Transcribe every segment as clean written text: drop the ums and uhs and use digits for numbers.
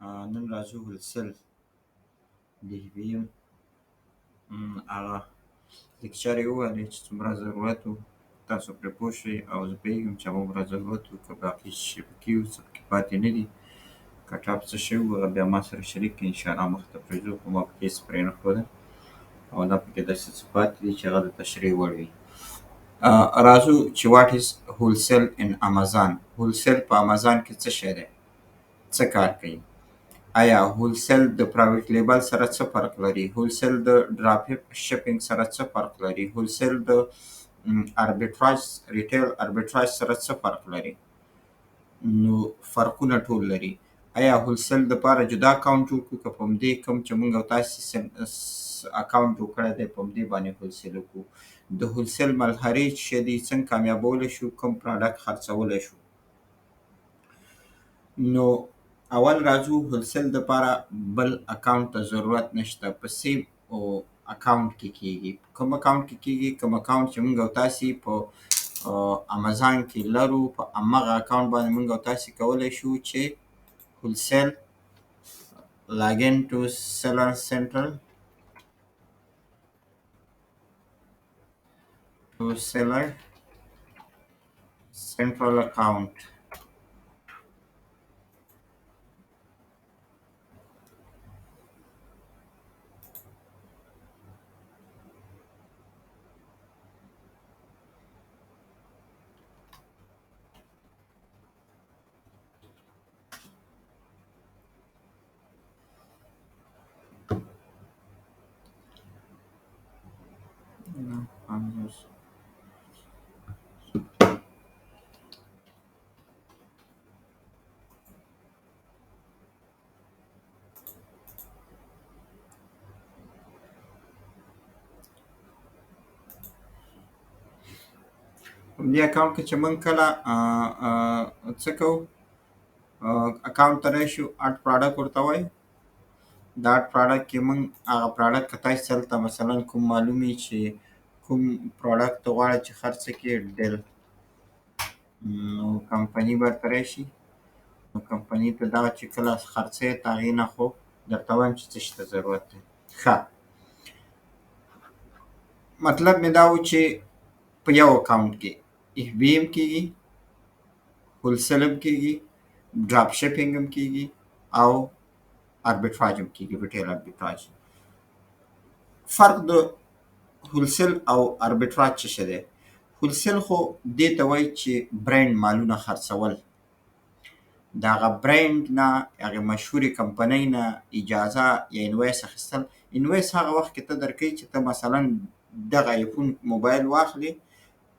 نن راځو wholesale د FBM هغه lecture یې وویلې چې څومره ضرورت و، تاسو پرې پوه شئ او زه پوهېږم چې هغومره ضرورت و، که باقي څه شی پکې وو، څه پکې پاتې نه دي. که ټاپ څه شی وو، هغه بیا ما سره شریک کړئ، انشاءالله مخته پرې ځو، خو ما پکې هېڅ پرېنښودل او نه پکې داسې څه پاتې دي چې هغه د تشریح وړ وي. راځو چې what is wholesale in Amazon. Wholesale په امازان کې څه شی دی، څه کار کوي؟ آیا wholesale د private label سره څه فرق لري؟ Wholesale د drop shipping سره څه فرق لري؟ Wholesale د arbitrage، retail arbitrage سره څه فرق لري؟ نو فرقونه ټول لري. آیا wholesale د پاره جدا account جوړ کړو که په همدې کوم چې موږ او تاسې account جوړ کړی دی، په همدې باندې wholesale وکړو؟ د wholesale مرحلې څه دي؟ څنګه کامیابولی شو؟ کوم product خرڅولی شو؟ نو اول راځو wholesale د پاره بل account ته ضرورت نشته، په same account کې کیږي. کوم account کې کیږي؟ کوم account چې موږ او تاسې په امازان کې لرو، په هماغه account باندې موږ او تاسې کولی شو چې wholesale login to Seller Central، to Seller Central account. دې account کې چې موږ کله څه کوو، account ته راشو، add product ورته وایو. د add product کې موږ هغه product که تاسو هلته مثلا کوم معلوم وي چې کوم product ته غواړئ چې خرڅ کړې، Dell نو کمپني به ورته راشي. نو کمپني ته دا چې کله خرڅوې، ته هغې نه خو درته وایم چې څه شي ته ضرورت دی. ښه، مطلب مې دا و چې په یو account کې FBM کېږي، wholesale هم کېږي، drop shipping هم کېږي او arbitrage هم کېږي، retail arbitrage. فرق د wholesale او arbitrage څه شی دی؟ Wholesale خو دې ته وایي چې برند مالونه خرڅول، د هغه برند نه، هغې مشهورې کمپنۍ نه اجازه یا invoice اخیستل. Invoice هغه وخت کې ته درکوي چې ته مثلا دغه iPhone موبایل واخلې،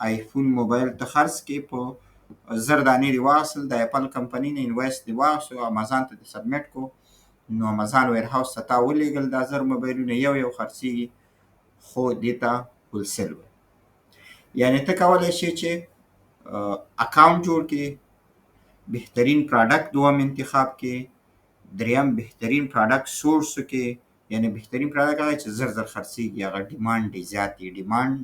iPhone موبایل ته خرڅ کړې، په 1000 دانې دې واخیستل، د Apple کمپنۍ نه invoice دې واخیستو، امازان ته دې submit کړو، نو Amazon warehouse ته تا ولېږل، دا 1000 موبایلونه یو یو خرڅېږي، خو دې ته wholesale وایي. یعنې ته کولی شې چې account جوړ کړې، بهترین product دوم انتخاب کړې، دریم بهترین product source وکړې. یعنې بهترین product هغه چې زر زر خرڅېږي، هغه demand یې زیات وي، demand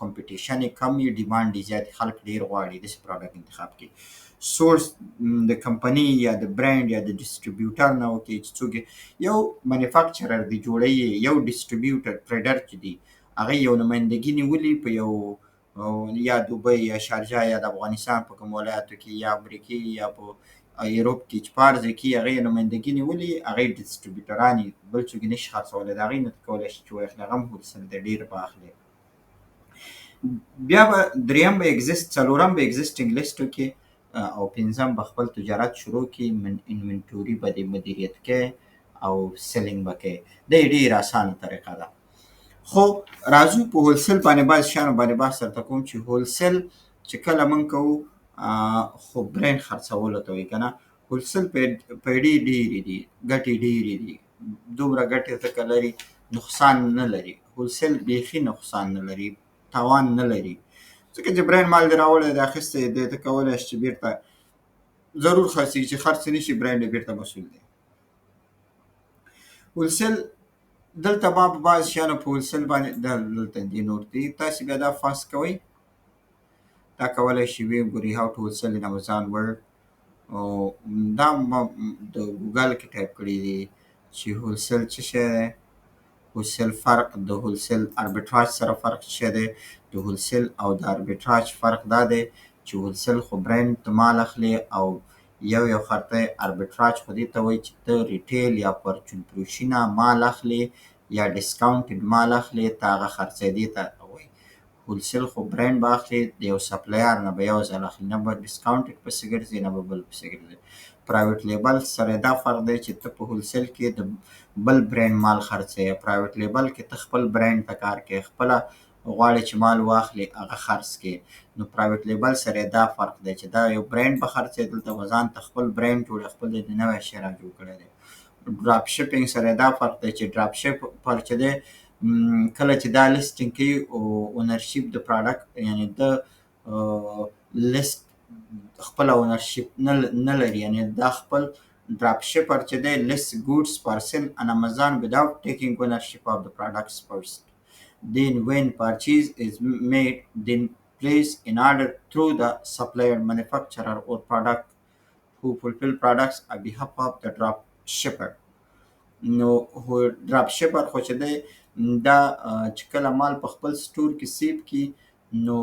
competition یې کم وي، demand یې زیات، خلک ډېر غواړي، داسې product انتخاب کړي. Source د کمپنۍ یا د برند یا د distributor نه وکړي چې څوک یو manufacturer دی جوړوي، یو distributor trader چې دی هغه یو نمایندګي نیولي په یو یا دوبۍ یا شارجه یا د افغانستان په کوم ولایتو کې یا امریکې یا په یوروپ کې چې په هر ځای کې هغه یې نمایندګي نیولي، هغه یې distributor ان یې، بل څوک یې نشي خرڅولی، د هغې نه ته کولی شي چې واخلې، هغه هم wholesale دی، ډېر به اخلې. بیا به دریم به exist، څلورم به existing list وکړي او پنځم به خپل تجارت شروع کړي، inventory به دې مدیریت کوي او selling به کوي. دا یې ډېره اسانه طریقه ده. خو راځو په wholesale باندې بعض شیانو باندې بحث درته کوم چې wholesale چې کله موږ کوو، خو برند خرڅولو ته وایي که نه. Wholesale پیډې ډېرې دي، ګټې ډېرې دي، دومره ګټې ځکه لري، نقصان نه لري. Wholesale بیخي نقصان نه لري، تاوان نه لري، ځکه چې برند مال دې راوړی دی، اخیستی دی، ته کولی شې چې بېرته ضرور خرڅېږي، چې خرڅ نه شي برند یې بېرته مسؤل دی. Wholesale دلته ما په بعض شیانو په wholesale باندې دلته دي نور دي، تاسې بیا دا fast کوئ، دا کولی شئ ویې ګورئ how to wholesale in Amazon world. او دا ما د ګوګل کې ټایپ کړي دي چې wholesale څه شی دی، wholesale فرق د wholesale arbitrage سره فرق څه دی. د wholesale او د arbitrage فرق دا دی چې wholesale خو برند ته مال اخلي او یو یو خرڅوي. arbitrage خو دې ته وایي چې ته retail یا پرچون فروشي نه مال اخلي یا discounted مال اخلي، ته هغه خرڅوي، دې ته وایي. wholesale خو برند به اخلي، د یو supplier نه به یو ځل اخلي، نه به discounted پسې ګرځي نه به بل پسې ګرځي. private label سره دا فرق دی چې ته په wholesale کې د بل برند مال خرڅوې، private label کې ته خپل برند ته کار کوې، خپله غواړې چې مال واخلې هغه خرڅ کړې. نو private label سره دا فرق دی چې دا یو برند به خرڅوې، دلته به ځان ته خپل برند جوړوې، خپل د نوی شی را جوړ کړی دی. drop shipping سره دا فرق دی چې drop shipper چې دی کله چې دا listing کوي او ownership د product، یعنې د لیست خپله ownership نه لري، یعنې دا خپل drop shipper چې دی list goods for sale on Amazon without taking ownership of the products first. Then when purchase is made, then place an order through the supplier, manufacturer or product who fulfill products on behalf of the drop shipper. نو drop shipper خو چې دی دا چې کله مال په خپل store کې save کړي نو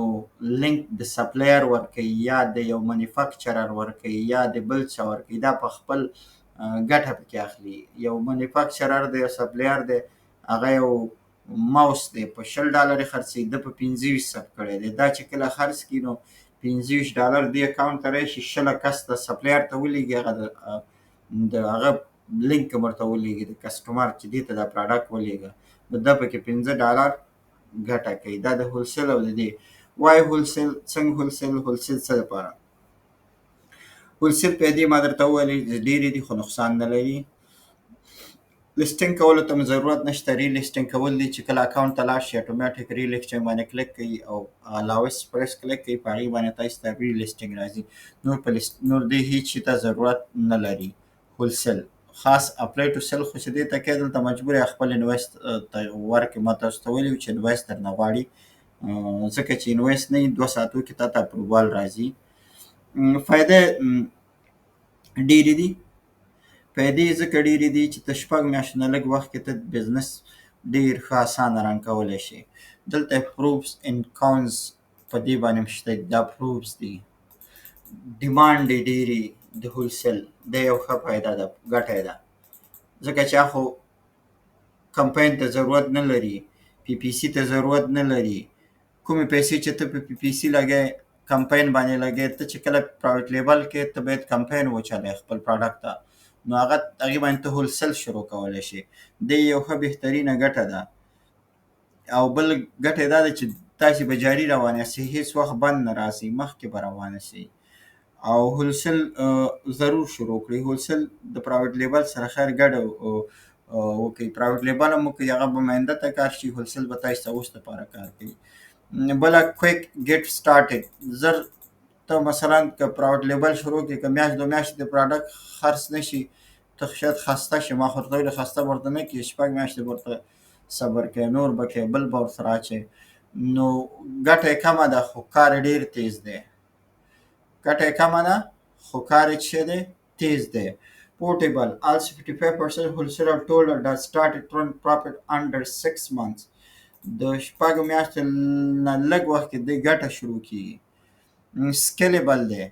لینک د supplier ورکوي یا د یو manufacturer ورکوي یا د بل چا ورکوي، دا په خپل ګټه پکې اخلي. یو manufacturer دی، یو supplier دی، هغه یو ماوس دی په $20 خرڅوي، ده په 25 ثبت کړی دی. دا چې کله خرڅ کړي نو $25 دې account ته راشي، 20 کس ته supplier ته ولیږي، هغه د هغه لینک ورته ولیږي د customer چې دې ته دا product ولیږه، نو دا پکې $5 ګټه کوي. دا د wholesale او د دې وای wholesale څنګه wholesale، wholesale څه لپاره؟ wholesale پیدې ما درته وویلې ډېرې دي خو نقصان نه لري. listing کولو ته هم ضرورت نشته، relisting کول دي چې کله account ته لاړ شي اتوماتیک relisting باندې کلیک کوي او علاوه پریس کلیک کوي، په هغې باندې تاسو ته relisting راځي. نور په لیست نور دې هیڅ شي ته ضرورت نه لري. wholesale خاص apply to sell خو چې دې ته کې دلته مجبور یې خپل invoice ته ورکړې. ما تاسو ته ویلي وو چې invoice درنه غواړي، ځکه چې invoice نه وي 2 ساعتو کې تا ته approval راځي. فایده ډېرې دي، فایدې ځکه ډېرې دي چې ته 6 میاشتو نه لږ وخت کې ته business ډېر ښه اسانه run کولی شې. دلته pros and cons په دې باندې هم شته، دا pros دي. demand یې ډېرې د wholesale، دا یو ښه فایده ده، ګټه یې ده، ځکه چې هغه خو کمپاین ته ضرورت نه لري، PPC ته ضرورت نه لري. کومې پیسې چې ته په PPC لګوې کمپاین باندې لګوې، ته چې کله private label کې ته باید کمپاین وچلوې خپل product ته، نو هغه هغې باندې ته wholesale شروع کولی شې. دی یو ښه بهترینه ګټه ده. او بل ګټه یې دا ده چې تاسې به جاري روان یاست، هېڅ وخت بند نه راځئ، مخکې به روان شئ. او wholesale ضرور شروع کړئ. wholesale د private label سره خیر ګډه وکړئ، private label هم وکړئ، هغه به آینده ته کار شي، wholesale به تاسو ته اوس لپاره کار کوي. بله quick get started، زر ته مثلا که private label شروع کړې، که میاشت 2 میاشتې د product خرڅ نه شي، ته شاید خسته شې. ما خو ورته ویلي خسته به ورته نه کړې، 6 میاشتې به ورته صبر کوې، نور به کوې، بل به ورسره اچوې. نو ګټه یې کمه ده خو کار یې ډېر تیز دی. ګټه یې کمه ده خو کار یې څه دی؟ تیز دی. Portable also 55% wholesaler told that started turn profit under 6 months. د 6 میاشتو نه لږ وخت کې د ګټه شروع کیږي. Scalable دی،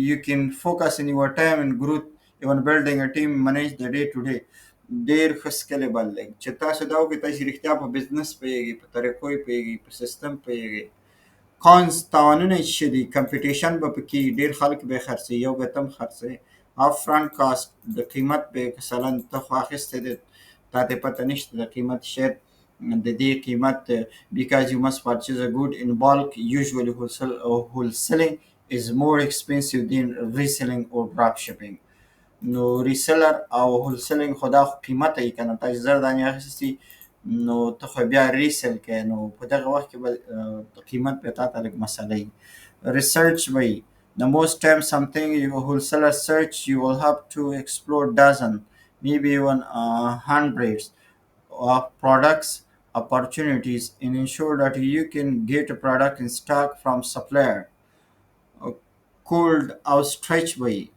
you can focus in your time and growth even building a team manage the day to day. ډېر ښه scalable دی چې تاسو دا وکړئ، تاسو رښتیا په business پوهېږئ، په طریقو یې پوهېږئ، په سیستم پوهېږئ. cons تاوانونه یې څه دي؟ competition به پکې، ډېر خلک به یې خرڅوي، یو به ته هم خرڅوې. Upfront cost، د قیمت به مثلا ته خو اخیستی دی، تا ته پته نشته د قیمت، شاید د دې قیمت because you must purchase a good in bulk, usually wholesaling is more expensive than reselling or drop shipping. نو reseller او wholesaling خو دا خو قیمته یې که نه، تا چې 1000 دانې اخیستي نو ته خو بیا resell کوې، نو په دغه وخت کې به قیمت به تا ته لږ مسله وي. Research به وي، the most time something you wholesaler search you will have to explore dozen maybe even hundreds of products opportunities and ensure that you can get a product in stock from supplier. Cold ostrich به وي.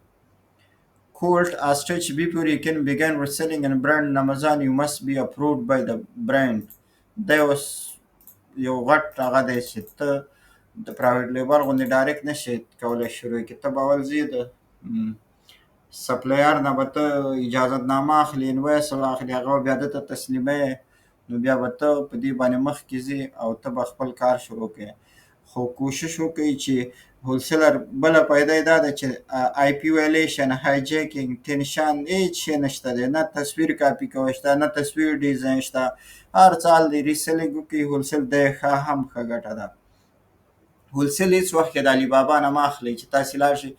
Cold ostrich before you can begin reselling in brand on Amazon you must be approved by the brand. دا یو غټ هغه دی چې ته د private label غوندې direct نشې کولی شروع کړې. ته به اول ځې د supplier نه به ته اجازتنامه اخلې، invoice به اخلې، هغه به بیا ده ته تسلیموې، نو بیا به ته په دې باندې مخکې ځې او ته به خپل کار شروع کړې. خو کوشش وکړئ چې wholesaler بله فایده یې دا ده چې IP violation، hijacking، tension هېڅ شی نشته دی. نه تصویر کاپي کوی شته، نه تصویر design شته، هر څه حال دی. reselling وکړئ wholesale دی ښه هم ښه ګټه ده. wholesale هېڅ وخت کې د علي بابا نه مه اخلئ چې تاسې لاړ شئ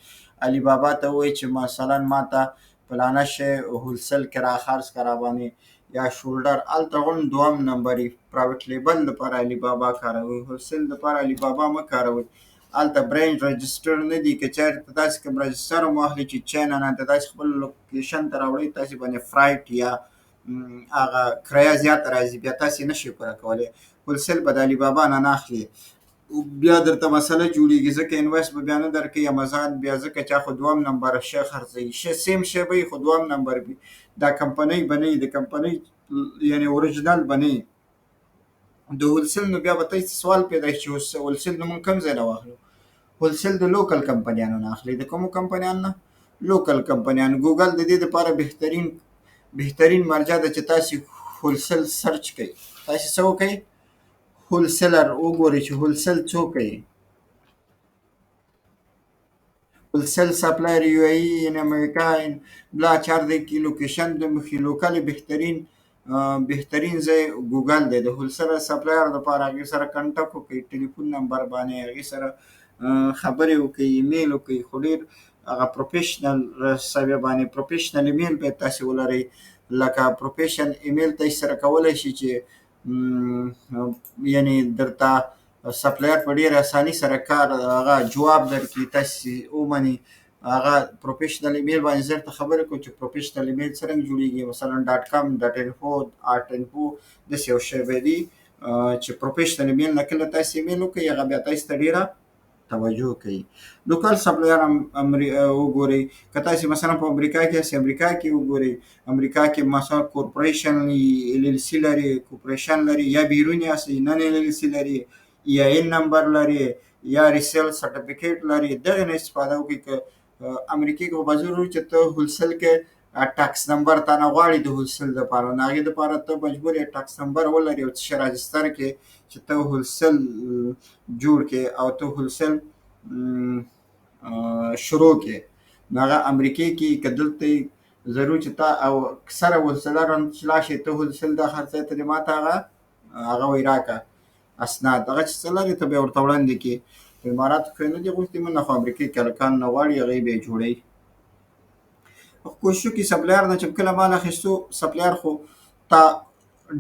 علي بابا ته ووایئ چې مثلا ما ته فلانه شی wholesale کې را خرڅ که راباندې یا shoulder، هلته هم دوهم نمبر وي. private label دپاره علي بابا کاروئ، wholesale دپاره علي بابا مه کاروئ. هلته brand register نه دي. که چېرته تاسې کوم register هم واخلئ چې چاینا نه ته تاسې خپل location ته راوړئ، تاسې باندې freight یا هغه کرایه زیاته راځي، بیا تاسې نه شئ پوره کولی. wholesale به د علي بابا نه نه اخلي، بیا درته مسله جوړېږي، ځکه invoice به بیا نه درکوي امازان بیا، ځکه چې خو دوهم نمبر شی خرڅوي، شی same شی به وي خو دوهم نمبر وي، دا کمپنۍ به نه وي، د کمپنۍ یعنې original به نه وي د wholesale. نو بیا به ته سوال پیدا شي چې wholesale نو موږ کوم ځای نه واخلو؟ wholesale د local کمپنیانو نه اخلي. د کومو کمپنیانو نه؟ local کمپنیانو. ګوګل د دې دپاره بهترین مرجع ده چې تاسې wholesale search کړئ. تاسې څه وکړئ؟ wholesaler وګورئ چې wholesale څوک کوي. wholesale supplier UAE in America in بلا چار دی کې location د مخې local بهترین ځای ګوګل دی د wholesaler supplier دپاره. هغې سره contact وکړئ، ټلیفون نمبر باندې هغې سره خبرې وکړئ، ایمیل وکړئ، خو ډېر هغه professional سویه باندې professional email باید تاسې ولرئ. لکه professional email تاسې سره کولی شي چې یعنې درته supplier په ډېره اساني سره کار هغه جواب درکړي، تاسې ومني. هغه professional email باندې زه درته خبرې کوم چې professional email څرنګه جوړېږي. مثلا .com، .info، .info داسې یو شی به دي چې professional email نه کله تاسې ایمیل وکړئ هغه بیا تاسې ته ډېره توجه کوي. local supplier هم وګورئ. که تاسې مثلا په امریکا کې یاست، امریکا کې وګورئ. امریکا کې مثلا corporation LLC لري، corporation لري، یا بیرون یاست نن LLC لري، EIN number لري، یا resale certificate لري، دغې نه استفاده وکړئ. که امریکې کې خو به ضرور چې ته wholesale کې tax number تا نه غواړي د wholesale دپاره، نو هغې دپاره ته مجبور یې tax number ولرې او څه شی register کړې چې ته wholesale جوړ کړې او ته wholesale شروع کړې. نو هغه امریکې کې که دلته ضرور چې تا او اکثره wholesaler هم چې لاړ شې ته wholesale دا خرڅوې، ته دې ما ته هغه وایي راکړه اسناد، هغه چې څه لرې ته به یې ورته وړاندې کړې. په اماراتو کښې نه دي غوښتي مونږ نه، خو امریکې کې هلکان نه غواړي، هغوی به یې جوړوي. خو کوشش وکړي supplier نه چې کله مال اخیستو، supplier خو تا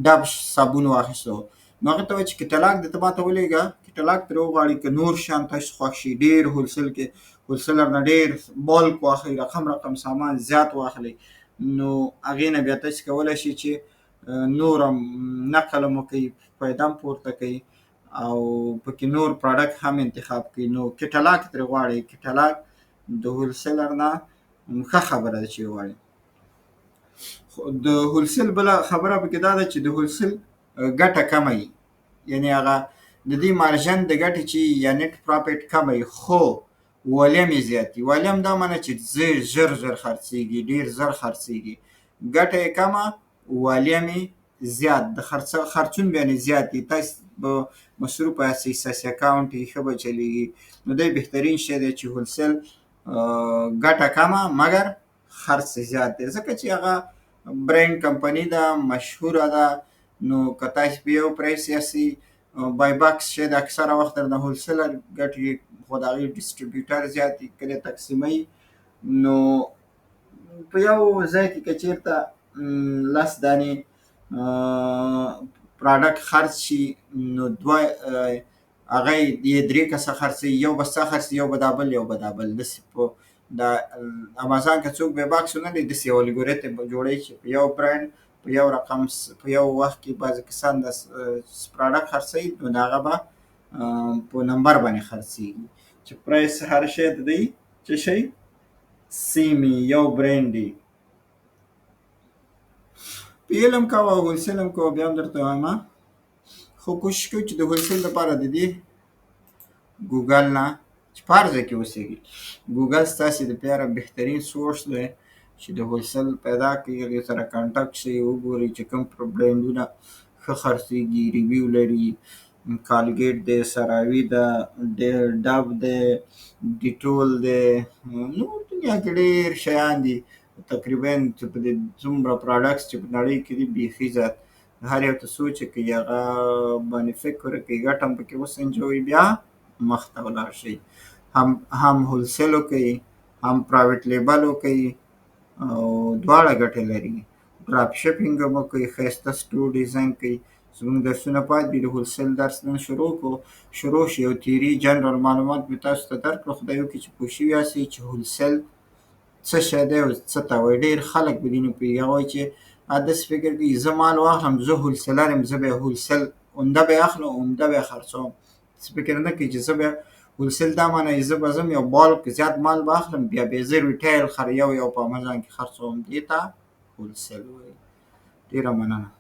Dove صابون واخیستو، نو هغه ته وایي چې کټلاګ دې ته ما ته ولېږه، کټلاګ ترې وغواړي. که نور شیان تاسو خوښ شي، ډېر wholesale کې wholesaler نه ډېر bulk واخلئ، رقم رقم سامان زیات واخلئ، نو هغې نه بیا تاسو کولی شئ چې نور هم نقل هم وکړئ، فایده هم پورته کړئ او پکې نور product هم انتخاب کړئ. نو کټلاګ ترې غواړئ، کټلاګ د wholesaler نه ښه خبره ده چې وغواړي. د wholesale بله خبره پکې دا ده چې د wholesale ګټه کمه وي، یعنې هغه د دې margin د ګټې چې یا net profit کمه وي، خو volume یې زیات وي. volume دا معنی چې ژر ژر خرڅېږي، ډېر زر خرڅېږي، ګټه یې کمه، volume یې زیات، د خرڅون بیا یې زیات وي. تاسې به مصروف یاست، ستاسې account یې ښه به چلېږي. نو دی بهترین شی دی چې wholesale ګټه کمه مګر خرڅ زیات دی، ځکه چې هغه brand کمپني ده، مشهوره ده. نو که تاسې په یو price یاستئ buy box شی د اکثره وخت درنه wholesaler ګټي، خو د هغې distributor زیات وي، کله تقسیموي. نو په یو ځای کې که چېرته لس دانې product خرڅ شي، نو دوه هغه یې درې کسه خرڅوي، یو به ستا خرڅوي، یو به دا بل، یو به دا بل. داسې په د امازون که څوک buy box ونه لري، داسې یو الګوریتم به جوړوي چې په یو برانډ په یو رقم په یو وخت کې بعضې کسان د product خرڅوي، نو د هغه به په نمبر باندې خرڅېږي. چې price هر شی د دی څه شی same یو برانډ دی. PL هم کوه او wholesale هم کوه، بیا هم درته وایم. خو کوشش کوئ چې د wholesale لپاره د دې ګوګل نه، چې په هر ځای کې اوسېږئ، ګوګل ستاسې دپاره بهترین source دی چې د wholesale پیدا کړئ، هغې سره contact شئ، وګورئ چې کوم برانډونه ښه خرڅېږي، review لري. کالګیټ دی، سراوي ده، ډب دی، ډیټول دی، نور دنیا کې ډېر شیان دي. تقریبا چې په دې څومره products چې په نړۍ کې دي، بیخي زیات. هر یو ته سوچ وکړئ، هغه باندې فکر وکړئ، ګټه هم پکې وسنجوئ، بیا مخته ولاړ شئ. هم wholesale وکړئ، هم private label وکړئ، او دواړه ګټې لري. drop shipping هم وکړئ، ښایسته store design کړئ. زموږ درسونه پاتې دي، د wholesale درس نن شروع کړو، شروع شي او theory general معلومات مې تاسو ته درکړو. خدای وکړي چې پوه شوي یاستئ چې wholesale څه شی دی او څه ته وایي. ډېر خلک په دې نه پوهېږي. هغه وایي چې داسې فکر کوي زه مال واخلم، زه wholesaler یم، زه به wholesale عمده به یې اخلم، عمده به یې خرڅوم. څه فکر نه کوي چې زه به wholesale دا معنی زه به ځم یو bulk زیات مال به اخلم، بیا به یې زه retail یو یو په امازون کې خرڅوم. دې ته wholesale وایي. ډېره مننه.